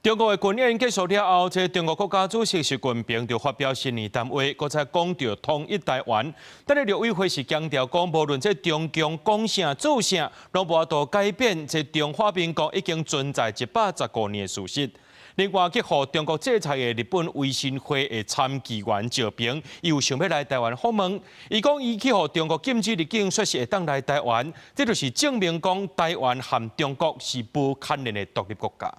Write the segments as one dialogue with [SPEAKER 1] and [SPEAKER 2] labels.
[SPEAKER 1] 中國的軍演結束了後，這中國國家主席習近平就發表新年談話，閣再講著統一台灣。但是陸委會是強調講，無論這中共講啥做啥，攏無法度改變這中華民國已經存在115年的事實。另外，去予中國制裁的日本維新會的參議員趙平，伊有想欲來台灣訪問。伊講伊去予中國禁止入境，煞是會當來台灣，這就是證明講台灣和中國是無牽連的獨立國家。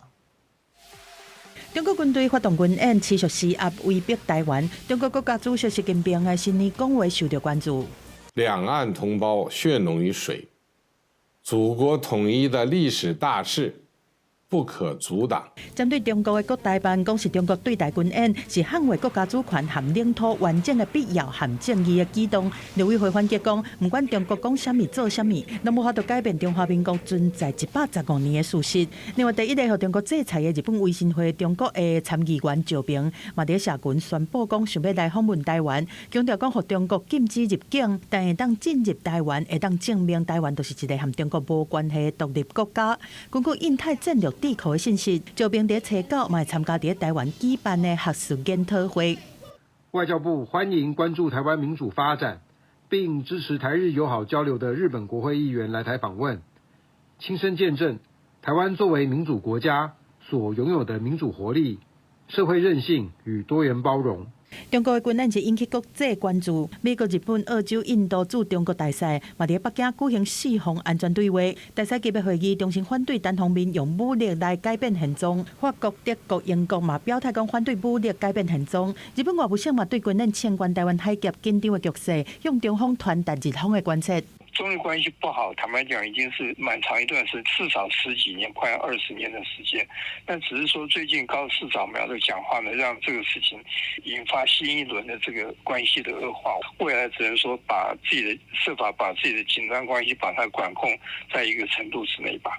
[SPEAKER 2] 中國軍隊發動軍演，持續施壓威逼台灣。中國國家主席習近平的新年講話受到關注。
[SPEAKER 3] 兩岸同胞血濃於水，祖國統一的歷史大勢不可阻擋。
[SPEAKER 2] 針對中國的國台辦講，是中國對台軍演是捍衛國家主權和領土完整的必要和正義的舉動。陸委會反擊講，毋管中國講啥物做啥物，攏無法度改變中華民國存在115年的事實。另外，第一個予中國制裁的日本維新會中國的參議員趙平，嘛佇社群宣布講，想欲來訪問台灣，強調講予中國禁止入境，但會當進入台灣，會當證明台灣就是一個和中國無關係的獨立國家。根據印太戰略智庫的信息，趙平佇初九嘛會參加佇台灣舉辦的學術研討會。
[SPEAKER 4] 外交部歡迎關注台灣民主發展，並支持台日友好交流的日本國會議員來台訪問，親身見證台灣作為民主國家所擁有的民主活力、社會韌性與多元包容。
[SPEAKER 2] 中國的軍演是引起國際關注，美國、日本、澳洲、印度駐中國大使嘛佇北京舉行四方安全對話。大使級別會議中心反對單方面用武力來改變現狀。法國、德國、英國嘛表態講反對武力改變現狀。日本外務省嘛對軍演衝關台灣海峽緊張的局勢，向中方傳達日方的關切。
[SPEAKER 5] 中日關係不好，坦白講已經是蠻長一段時間，至少十幾年，快20年的時間。但只是說最近高市早苗的講話呢，讓這個事情引發新一輪的這個關係的惡化。未來只能說把自己的設法把自己的緊張關係把它管控在一個程度之內吧。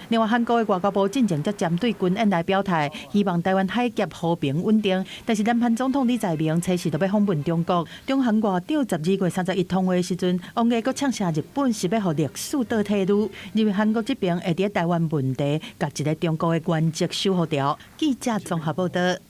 [SPEAKER 2] 另外，韓國的外交部進前則針對軍演來表態，希望台灣海峽和平穩定。但是，南韓總統李在明初四就欲訪問中國，中韓外長12月31通話時陣，王毅閣嗆聲日本是欲予歷史倒退嚕，認為韓國這邊會佇台灣問題共一个中國的原則守護牢。記者綜合報道。